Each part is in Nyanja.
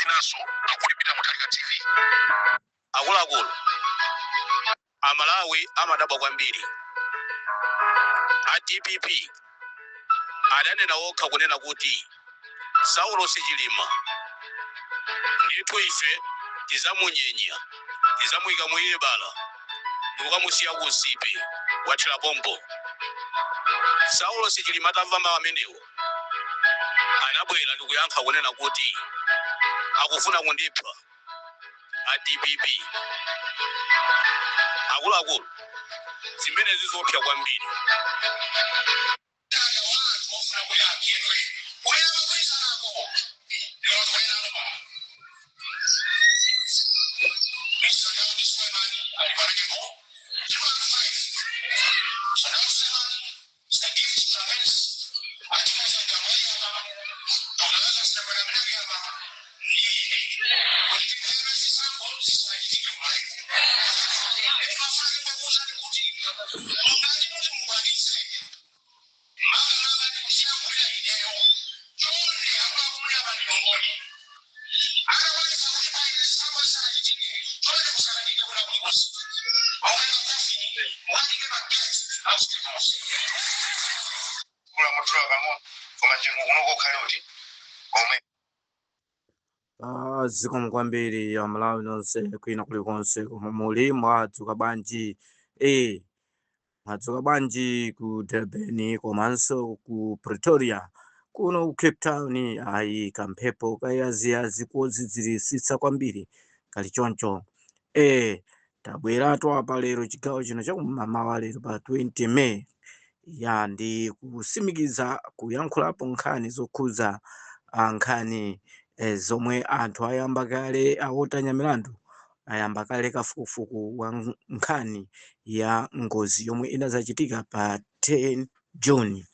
zinanso akuli Peter Mutharika TV. Akuluakulu, Amalawi amadabwa kwambiri. A DPP adanena okha kunena kuti Saulos Chilima ndithu ife tizamunyenya, tizamuyika mwilibala ndikukamusiya ku Nsipe, wathera pompo. Saulos Chilima atamva mawu amenewo anabwera ndikuyankha kunena kuti akufuna kundipha a DPP. Akuluakulu, zimenezi zoopsa kwambiri. Kula pang'ono koma njengo kuno kokhale kuti komwe. Zikomo kwambiri Amalawi nonse kwina kulikonse komwe muli. Mwadzuka bwanji? Mwadzuka bwanji ku Durban komanso ku Pretoria, kuno ku Cape Town? Ayi, kamphepo kayaziyazi kodzidzirisitsa kwambiri kali choncho. Tabweratu apa lero chigawo chino chakum'mamawa lero pa 20 May ya ndi kusimikiza kuyankhulapo nkhani zokhuza nkhani zomwe anthu ayamba kale, awotanya milandu ayamba kale kafukufuku wa nkhani ya ngozi yomwe inazachitika pa 10 June.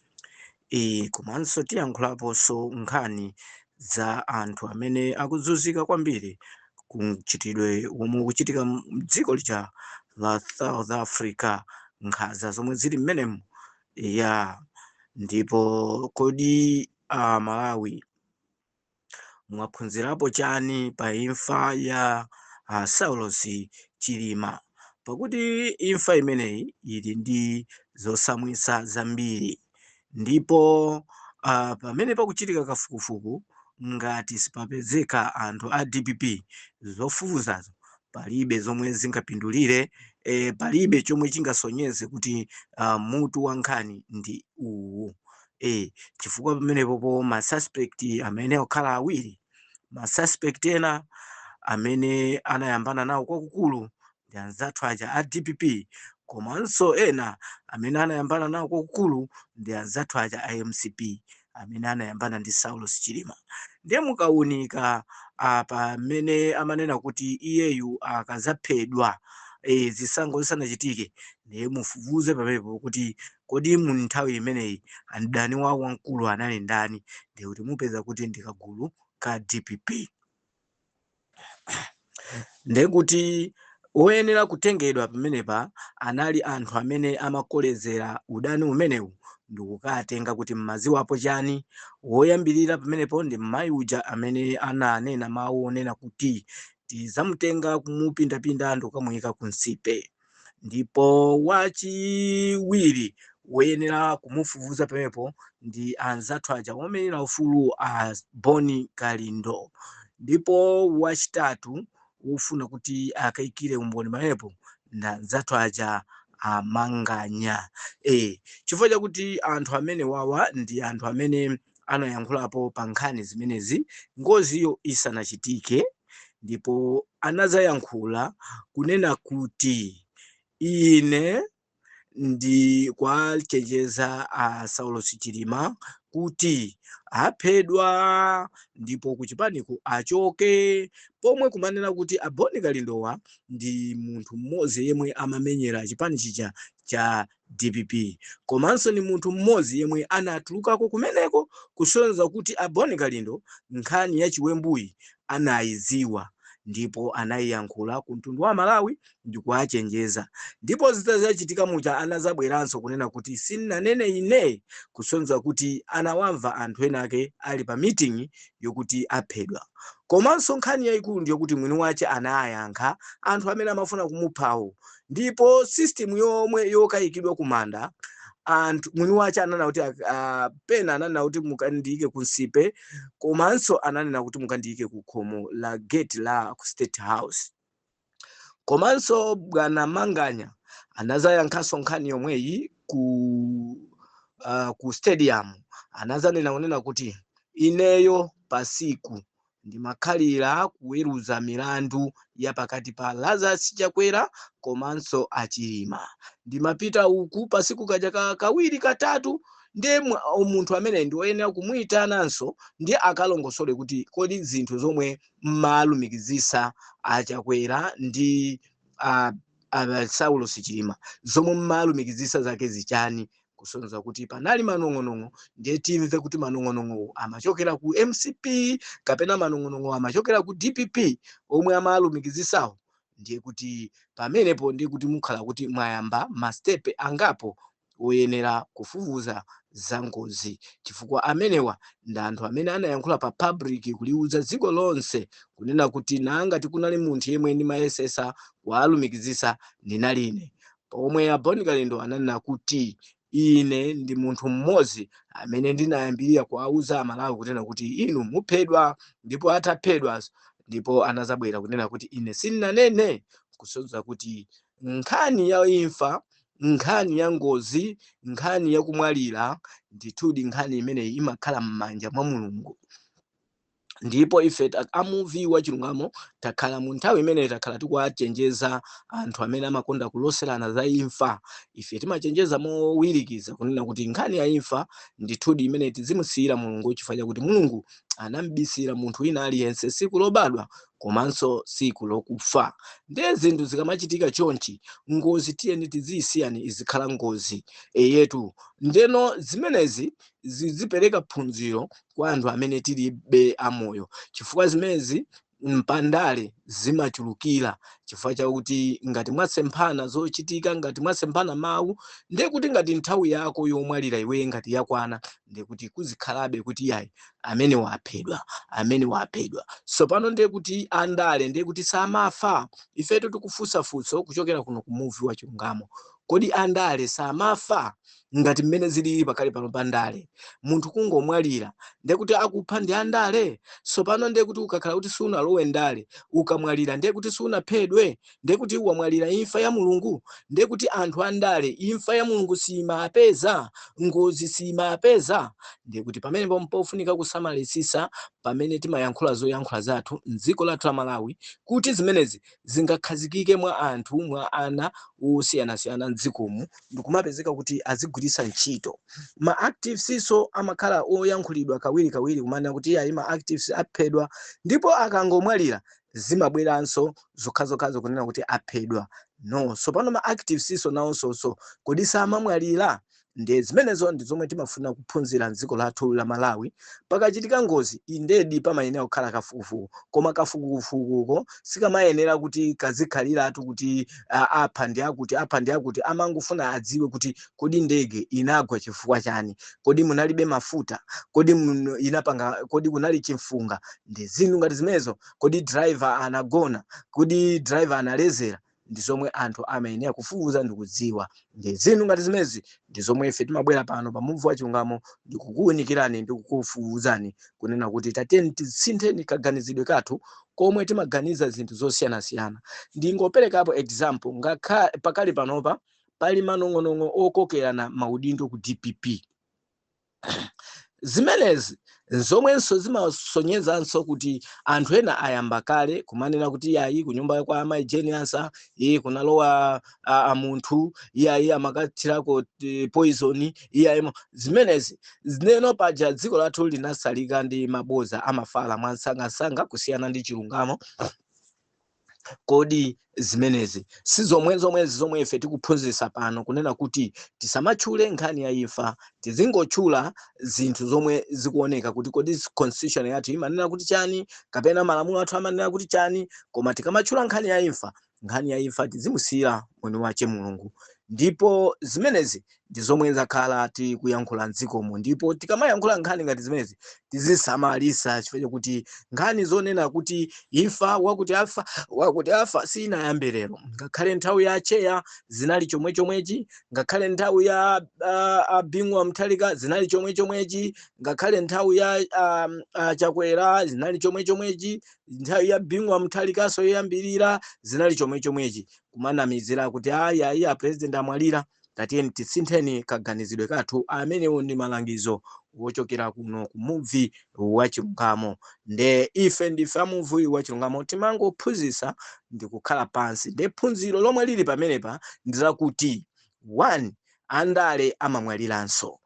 Komanso tiyankhulaponso nkhani za anthu amene akuzunzika kwambiri ku mchitidwe womwe ukuchitika mdziko lija la South Africa, nkhanza zomwe zili mmenemu ya. Ndipo kodi Malawi mwaphunzirapo chani pa imfa ya Saulos Chilima? Pakuti imfa imeneyi ili ndi zosamwitsa zambiri, ndipo pamene pakuchitika kafukufuku, ngati sipapezeka anthu a DPP, zofufuzazo palibe zomwe zingapindulire, palibe chomwe chingasonyeze kuti mutu wa nkhani ndi uwu, chifukwa pamenepopo ma suspect amene okhala awiri, ma suspect ena amene anayambana nawo kwakukulu ndi anzathu aja a DPP, komanso ena amene anayambana nawo kwakukulu ndi anzathu aja a MCP amene anayambana ndi Saulos Chilima. Ndiye mukaunika pamene amanena kuti iyeyu akazaphedwa zisankho zisanachitike, ndiye mufufuze pamenepo kuti kodi mu nthawi imeneyi mdani wawo wamkulu anali ndani? Ndiye kuti mupeza kuti ndi kagulu ka DPP. Ndiye kuti woyenera kutengedwa pamenepa anali anthu amene amakolezera udani umenewu, ndikukatenga kuti mmaziwapo chani. Woyambirira pamenepo ndi mayi uja amene ananena mawu onena kuti tizamutenga kumupindapinda ndikukamuyika ku Nsipe. Ndipo wachiwiri woyenera kumufufuza pamenepo ndi anzathu aja omenyera ufulu a Boni Kalindo. Ndipo wachitatu wofuna kuti akayikire umboni pamenepo ndi anzathu aja amanganya, chifukwa chakuti anthu amene wawa ndi anthu amene anayankhulapo pa nkhani zimenezi ngoziyo isanachitike, ndipo anazayankhula kunena kuti ine ndi kwachenjeza a Saulos Chilima kuti aphedwa ndipo kuchipaniko achoke, pomwe kumanena kuti a Boni Kalindowa ndi munthu mmodzi yemwe amamenyera chipani chija cha DPP, komanso ni munthu mmodzi yemwe anatulukako kumeneko, kusonyeza kuti a Boni Kalindo nkhani ya chiwembuyi anayidziwa. Ndipo anayiyankhula ku mtundu wa Malawi ndikuwachenjeza. Ndipo zitazachitika muja anazabweranso kunena kuti sinnanene ine, kusonyeza kuti anawamva anthu ena ake ali pa meeting yokuti aphedwa. Komanso nkhani yayikulu ndiyokuti mwini wace anayankha anthu amene amafuna kumuphawo. Ndipo system yomwe yokayikidwa kumanda anthu, mwini wace ananena kuti pena ananena kuti mukandiyike ku Nsipe, komanso ananena kuti mukandiyike ku khomo la gate la ku State House. Komanso bwana Manganya anazayankhanso nkhani yomweyi ku stadium. Anazanena kunena kuti ineyo pasiku ndimakhalira kuweruza milandu ya pakati pa Lazarus Chakwera komanso Achilima. Ndimapita uku pasiku kaja kawiri katatu. Ndiye munthu amene ndi woyenera kumuyitananso ndiye akalongosole kuti kodi zinthu zomwe mmalumikizisa Achakwera ndi Saulos Chilima, zomwe mmalumikizisa zake zichani? Kusonyeza kuti panali manong'onong'o. Ndiye timve kuti manong'onong'o amachokera ku MCP kapena manong'onong'o amachokera ku DPP omwe amalumikizisawo. Ndiye kuti pamenepo ndiye kuti mukhala kuti mwayamba mastepe angapo oyenera kufufuza za ngozi, chifukwa amenewa ndi anthu amene anayankhula pa public kuliuza dziko lonse kunena kuti nangati kunali munthu yemwe ndimayesesa kuwalumikizisa ndinali ine. Pomwe a Bon Kalindo ananena kuti ine ndi munthu mmodzi amene ndinayambirira kuwauza Amalawi kunena kuti inu muphedwa, ndipo ataphedwa ndipo anazabwera kunena kuti ine sindinanene, kusonyeza kuti nkhani ya imfa, nkhani ya ngozi, nkhani ya kumwalira, ndithudi nkhani imeneyi imakhala m'manja mwa Mulungu. Ndipo ife amuvi wa chilungamo takhala mu nthawi imeneyi takhala tikuwachenjeza anthu amene amakonda kuloserana za imfa. Ife timachenjeza mowirikiza kunena kuti nkhani ya imfa ndithudi imene tizimusiyira Mulungu, chifukwa chakuti Mulungu anambisira munthu wina aliyense siku lobadwa komanso siku lokufa. Ndiye zinthu zikamachitika chonchi, ngozi tiyeni tiziyisiyani izikhala ngozi eyetu. Ndeno zimenezi zizipereka phunziro kwa anthu amene tilibe amoyo, chifukwa zimenezi mpandale zimachulukira, chifukwa chakuti ngati mwasemphana zochitika, ngati mwasemphana mawu, ndiye kuti ngati nthawi yako yomwalira iwe ngati yakwana, ndiye kuti kuzikhalabe kuti yayi, amene waphedwa, amene waphedwa. Sopano ndiye kuti andale ndiye kuti samafa? Ifetu tikufunsafunso kuchokera kuno ku Muvi wa Chilungamo: kodi andale samafa? Ngati mmene zilili pakali pano pandale, munthu kungomwalira ndiye kuti akupha ndi andale? Sopano ndiye kuti ukakhala kuti sunalowe ndale, ukamwalira ndiye kuti sunaphedwe, ndiye kuti wamwalira imfa ya Mulungu? Ndiye kuti anthu andale imfa ya Mulungu simapeza, ngozi simapeza? Ndiye kuti pamenepo mpofunika kusamalisisa pamene timayankhula zoyankhula zathu mdziko lathu la Malawi, kuti zimenezi zingakhazikike mwa anthu, mwa ana osiyanasiyana mdzikomu, ndikumapezeka kuti azigwiritsa ntchito. Ma activists amakhala oyankhulidwa kawirikawiri kumanena kuti iyayi, ma activists aphedwa, ndipo akangomwalira zimabweranso zokhazokhazo kunena kuti aphedwa. No, sopano ma activists nawonsonso kodi samamwalira? Ndiye zimenezo ndi zomwe timafuna kuphunzira mdziko lathu la Malawi. Pakachitika ngozi, indedi pamayenera kukhala kafukufuku, koma kafukufukuko sikamayenera kuti kazikhaliratu kuti apha ndi akuti, apha ndi akuti. Amangofuna adziwe kuti kodi ndege inagwa chifukwa chani? Kodi munalibe mafuta? Kodi inapanga, kodi kunali chimfunga? Ndi zinthu ngati zimenezo. Kodi driver anagona? Kodi driver analezera? Ndi zomwe anthu amayenera kufufuza ndi kudziwa. Ndi zinthu ngati zimenezi ndi zomwe ife timabwera pano pa Muvi wa Chilungamo ndikukuwunikirani ndi kukufufuzani kunena kuti tatiyeni tisintheni kaganizidwe kathu komwe timaganiza zinthu zosiyanasiyana. Ndingoperekapo example: ngakha pakali panopa pali manong'onong'o okokerana maudindo ku DPP. Zimenezi zomwenso zimasonyezanso kuti anthu ena ayamba kale kumanena kuti iyayi, kunyumba kwa amayi Jane Ansah iye kunalowa a munthu, iyayi, amakathirako poison, iyayi. Zimenezi zineno paja dziko lathu linasalika ndi maboza amafala mwansangasanga kusiyana ndi chilungamo. Kodi zimenezi si zomwe zomwezi zomwe ife tikuphunzitsa pano, kunena kuti tisamatchule nkhani ya imfa, tizingotchula zinthu zomwe zikuoneka kuti kodi constitution yathu imanena kuti chani, kapena malamulo athu amanena kuti chani? Koma tikamatchula nkhani ya imfa, nkhani ya imfa tizimusiyira mwini wache Mulungu. Ndipo zimenezi ndi zomwe zakhala tikuyankhula mdzikomo. Ndipo tikamayankhula nkhani ngati zimenezi tizisamalisa, chifukwa chakuti nkhani zonena kuti imfa, wakuti afa, wakuti afa, sinayambe lero. Ngakhale nthawi ya Cheya zinali chomwe chomwechi, ngakhale nthawi ya Bingu wa Mutharika zinali chomwe chomwechi, ngakhale nthawi ya Chakwera zinali chomwe chomwechi, nthawi ya Bingu wa Mutharikaso yoyambirira zinali chomwe chomwechi, kumanamizira kuti ayi, ayi, a president amwalira. Tatiyeni tisintheni kaganizidwe kathu. Amenewo ndi malangizo wochokera kuno ku Muvi wa Chilungamo. Nde ife ndife amuvi wa chilungamo, timangophunzitsa ndi kukhala pansi. Nde phunziro lomwe lili pamenepa ndi lakuti, 1, andale amamwaliranso;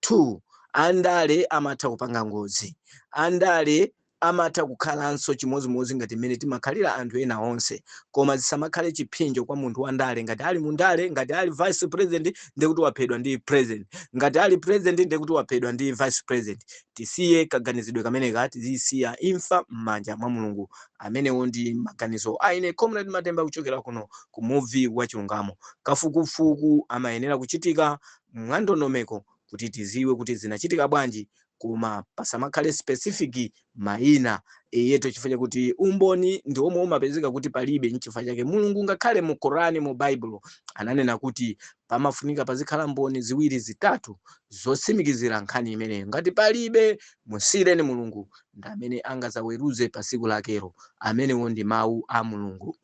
2, andale amatha kupanga ngozi; andale amatha kukhalanso chimodzimodzi ngati mmene timakhalira anthu ena onse. Koma zisamakhale chipsinjo kwa munthu wandale. Ngati ali mundale, ngati ali vice president, ndekuti waphedwa ndi president; ngati ali president, ndekuti waphedwa ndi vice president. Tisiye kaganizidwe kameneka, tizisiya imfa m'manja mwa Mulungu. Amenewo ndi maganizo aine Comrade Matemba kuchokera kuno ku Muvi wa Chilungamo. Kafukufuku amayenera kuchitika mwandondomeko kuti tiziwe kuti zinachitika bwanji, koma pasamakhale specific mayina eyeto, chifukwa chakuti umboni ndi omwe umapezeka kuti palibe. Nchifukwa chake Mulungu, ngakhale mu Korani, mu Baibulo, ananena kuti pamafunika pazikhala mboni ziwiri, zitatu zotsimikizira nkhani imeneyo. Ngati palibe, musiyireni Mulungu, ndi amene angazaweruze pa tsiku lakelo. Amenewo ndi mawu a Mulungu.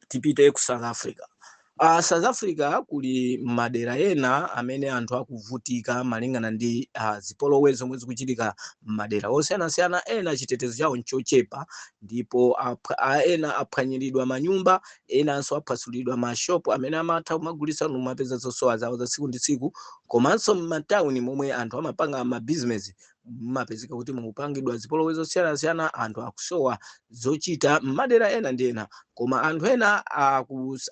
Tipite ku South Africa. South Africa kuli madera ena amene anthu akuvutika malingana ndi zipolowe zomwe zikuchitika m'madera osiyanasiyana. Ena chitetezo chawo nchochepa, ndipo ena aphwanyiridwa manyumba, enanso aphwasulidwa mashopu amene amatha kumagulitsa numapeza zosowa zawo za tsiku ndi tsiku. Komanso m'matawuni momwe anthu amapanga mabizinesi mumapezeka kuti mukupangidwa zipolowe zosiyanasiyana. Anthu akusowa zochita m'madera ena ndi ena, koma anthu ena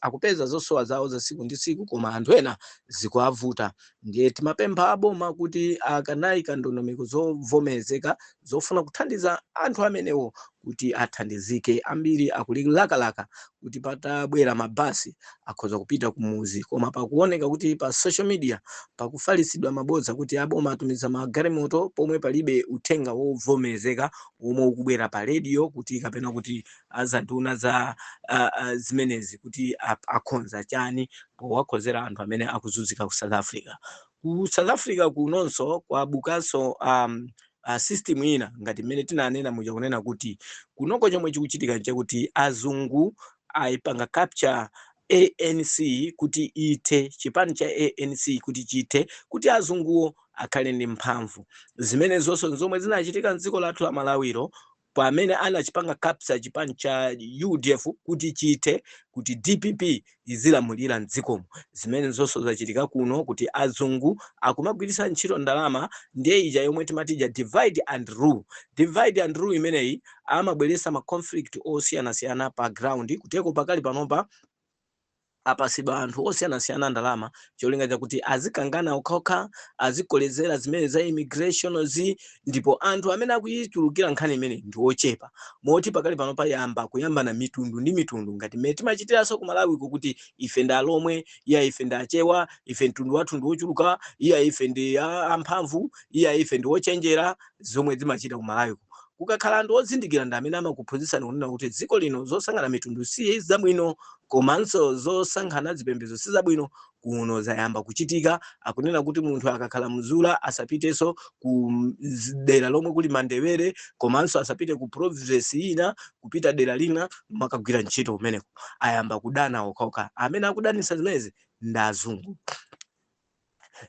akupeza zosowa zawo za tsiku ndi tsiku, koma anthu ena zikuwavuta. Ndiye timapempha aboma kuti akanayika ndondomeko zovomerezeka zofuna kuthandiza anthu amenewo kuti athandizike. Ambiri akulilakalaka kuti patabwera mabasi akhoza kupita kumuzi, koma pakuoneka kuti pa social media pakufalitsidwa mabodza kuti aboma atumiza magalimoto, pomwe palibe uthenga wovomerezeka womwe ukubwera pa radio kuti kapena kuti azanduna za zimenezi kuti akhonza chani powakhozera anthu amene akuzunzika ku South Africa. Ku South Africa kunonso kwabukanso system ina ngati mmene tinanena muja, kunena kuti kunoko chomwe chikuchitika nchakuti azungu ayipanga capture ANC kuti ithe, chipani cha ANC kuti chithe, kuti azunguwo akhale ndi mphamvu. Zimene zonso zomwe zinachitika mdziko lathu la Malawiro pamene anachipanga capture chipani cha UDF kuti chithe, kuti DPP izilamulira mdzikomo. Zimene zonso zachitika kuno kuti azungu akumagwiritsa ntchito ndalama, ndiye ija yomwe timati ija divide and rule. Divide and rule imeneyi amabweretsa ma conflict osiyanasiyana pa ground. Kuteko pakali panopa apasidwa anthu osiyanasiyana ndalama, cholinga chakuti azikangana okhaokha, azikolezera zimene za immigration zi. Ndipo anthu amene akuyichulukira nkhani imene ndi ochepa, moti pakali pano payamba kuyambana mitundu ndi mitundu, ngati mmene timachitiranso ku Malawiko, kuti ife ndi Alomwe, iya ife ndi Achewa, ife mtundu wathu ndi wochuluka, iya ife ndi amphamvu, iya ife ndi ochenjera, zomwe zimachita ku Malawiko. Kukakhala anthu ozindikira ndi amene amakuphunzitsani kunena kuti dziko lino zosankhana mitundu si zabwino, komanso zosankhana zipembedzo si zabwino. Kuno zayamba kuchitika. Akunena kuti munthu akakhala mzula asapitenso ku dera lomwe kuli Mandewere, komanso asapite ku province ina, kupita dera lina makagwira ntchito kumeneko. Ayamba kudana okhaokha. Amene akudanisa zimenezi ndi azungu.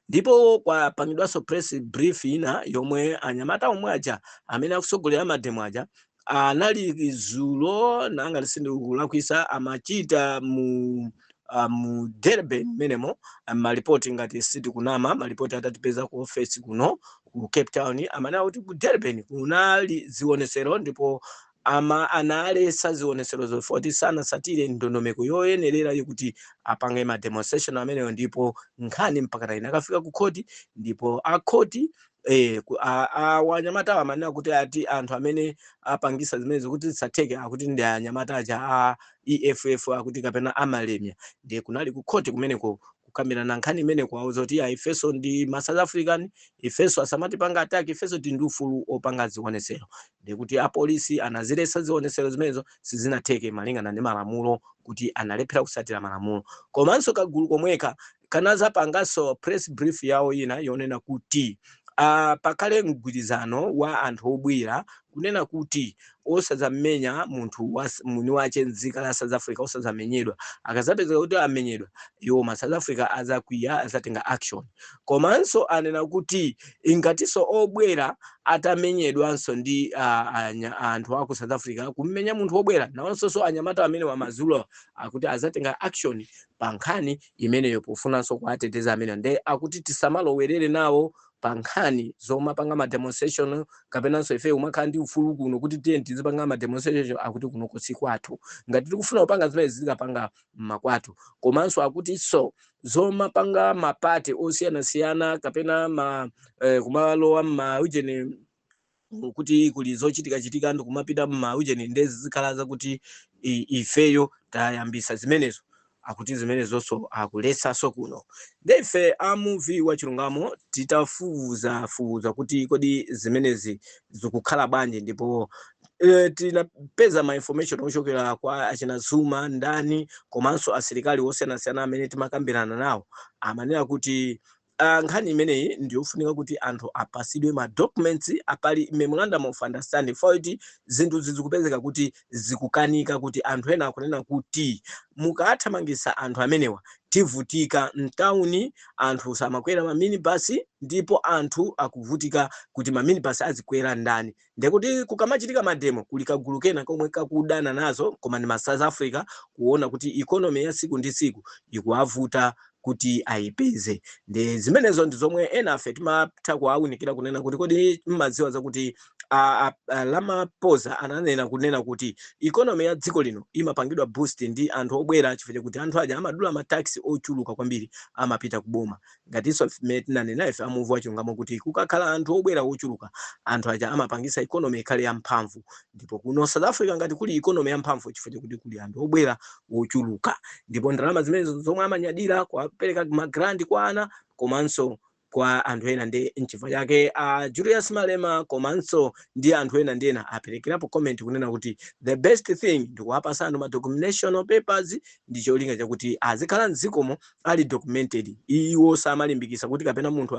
Ndipo kwapangidwanso press brief ina yomwe anyamata omwe aja amene akusogolera mademo aja anali zulo, nanga sindikulakwisa, amachita mu Durban menemo. Malipoti, ngati sitikunama, malipoti atatipeza ku office kuno ku Cape Town, amanena kuti ku Durban kunali zionesero, ndipo Ama analesa zionesero zofoti sanasatire ndondomeko yoyenerera yokuti apange ma demonstration ameneyo, ndipo nkhani mpakana inakafika ku khoti. Ndipo akhoti wanyamata amanena kuti ati anthu amene apangisa zimenezo kuti zisatheke akuti ndi anyamata aja a EFF, akuti kapena amalemya. Ndiye kunali ku khoti kumeneko kukambirana nkhani imene, kuwauza kuti ya, ifenso ndi ma South African, ifenso asamatipanga attack, ifenso tili ndi ufulu opanga zionesero. Ndikuti apolisi anazilesa zionesero zimenezo, sizinatheke malingana ndi malamulo, kuti analephera kusatira malamulo. Komanso kagulu komweka kanazapanganso press brief yawo ina yonena kuti pakhale mgwirizano wa anthu obwera, kunena kuti osadzamenya munthu mwini wache mdziko la South Africa, osadzamenyedwa. Akazapezeka kuti amenyedwa, iwo ma South Africa azakwiya, azatenga action. Komanso anena kuti ingatinso obwera atamenyedwanso ndi anthu aku South Africa, kummenya munthu wobwera, nawonso anyamata amene wamazulu akuti azatenga action pa nkhani imeneyo, pofunanso kuwateteza amene. Nde akuti tisamalowerere nawo pa nkhani zomapanga ma demonstration, kapenanso ife umakhala ndi ufulu kuno kuti tiye tizipanga ma demonstration. Akuti kuno kusi kwathu, ngati tikufuna kupanga zimene zikapanga mmakwathu. Komanso akuti so zomapanga ma party osiyanasiyana kapena kumalowa mmaujeni kuti kuli zochitika chitika ndi kumapita mmaujeni, ndezi zikhala zakuti ifeyo tayambisa zimenezo. Akuti zimenezonso akulesanso kuno. Ndefe amuvi wa chilungamo titafufuza fufuza kuti kodi zimenezi zikukhala bwanji, ndipo tinapeza ma information ochokera kwa achina Zuma ndani, komanso asilikali osiyanasiyana amene timakambirana nawo, amanena kuti nkhani imeneyi ndiyofunika kuti anthu apasidwe ma documents, apali memorandum of understanding, for kuti zinthu zizikupezeka kuti zikukanika, kuti anthu ena akunena kuti mukathamangisa anthu amenewa tivutika mtawuni, anthu samakwera ma minibus, ndipo anthu akuvutika kuti ma minibus azikwera ndani. Ndekuti kukamachitika ma demo kuli kagulu kena komwe kakudana nazo, koma ndi ma South Africa, kuona kuti economy ya siku ndi siku ikuwavuta kuti ayipeze. Ndi zimenezo ndi zomwe ena afe timatha kuwawunikira, kunena kuti kodi mmadziwa zakuti Ramaphosa ananena kunena kuti economy ya dziko lino imapangidwa boost ndi anthu obwera, chifukwa chakuti anthu aja amadula ma tax ochuluka kwambiri, amapita kuboma. Ngatinso mmene tinanena ife amuvu wachilungamo kuti kukakhala anthu obwera ochuluka, anthu aja amapangisa economy ikhale yamphamvu. Ndipo kuno South Africa ngati kuli economy yamphamvu chifukwa chakuti kuli anthu obwera ochuluka, ndipo ndalama zimenezo zomwe amanyadira kuwapereka ma grant kwa ana komanso kwa anthu ena. Ndi nchifukwa chake Julius Malema komanso ndi anthu ena ndi ena aperekerapo comment kunena kuti the best thing ndikuwapasa anthu ma documentation papers, ndi cholinga chakuti azikhala mdzikomo ali documented. Iwo samalimbikisa kuti kapena munthu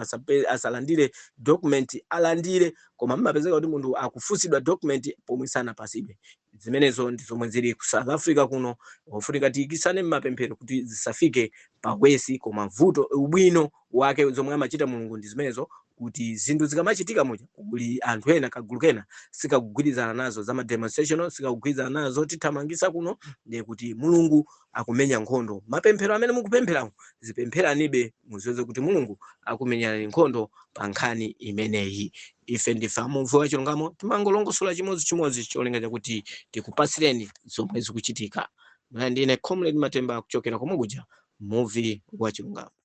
asalandire document, alandire, koma mmapezeka kuti munthu akufunsidwa document pomwe sanapasidwe. Zimenezo ndi zomwe zili ku South Africa kuno. Ofunika tiyikisane mmapemphero kuti zisafike pawesi, koma vuto ubwino wake zomwe amachita Mulungu ndi zimenezo, kuti zinthu zikamachitika muja kuli anthu ena, kagulu kena sikakugwirizana nazo za ma demonstration, sikakugwirizana nazo tithamangisa kuno. Ndiye kuti Mulungu akumenya nkhondo. Mapemphero amene mukupempherawo, zipempheranibe, muziweze kuti Mulungu akumenyerani nkhondo pa nkhani imeneyi. Ife ndife amuvi wa chilungamo, timangolongosola chimodzimodzi, cholinga chakuti tikupasireni zomwe zikuchitika. Mwana ndine Comrade Matemba kuchokera komwe kuja, Muvi wa Chilungamo.